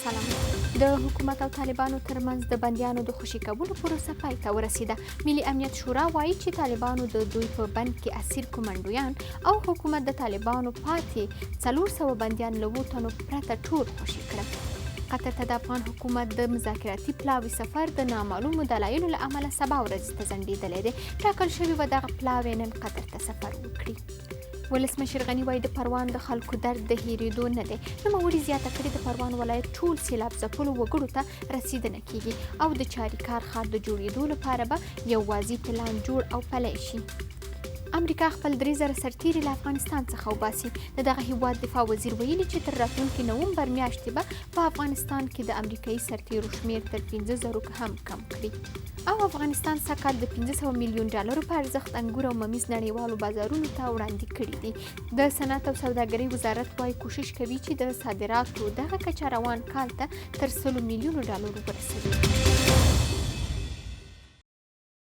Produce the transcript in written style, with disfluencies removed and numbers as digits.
سلام. د حکومت او طالبانو ترمنځ د بندیانو د خوشي کولو پروسه پای ته ورسیده. ملي امنیت شورا وایي چې طالبانو د دوی په بند کې اسیر کومانډویان او حکومت د طالبانو پاتې 400 بندیان له تنو پرته ټول خوشي کړل. قطر ته د افغان حکومت د مذاکراتي پلاوي سفر د نامعلومو دلایلو له امله سبا ورځې ته ځنډېدلی دی. ټاکل شوې وه دغه پلاوی نن قطر ته سفر وکړي. ولسمشر غني وایي د پروان د خلکو درد د هېرېدو نه دی. نوموړي زیاته کړې، د پروان ولایت ټول سیلاب ځپلو وګړو ته رسیدنه کیږي او د چاریکار ښار د جوړېدو لپاره به یو واضح پلان جوړ او پلی شي. امریکا خپل 3000 سرتیري له افغانستان څخه وباسي. د دغه هیواد دفاع وزیر ویلي چې تر راتلونکي نومبر میاشتې به په افغانستان کې د امریکایي سرتیرو شمیر تر 5000 هم کم کړي. او افغانستان سږکال د 500 میلیون ډالرو په ارزښت انګور او ممیز نړیوالو بازارونو ته وړاندې کړي دي. د صنعت او سوداګرۍ وزارت وايي کوشش کوي چې د صادراتو دغه کچه روان کال ته تر 100 میلیونو ډالرو ورسوي.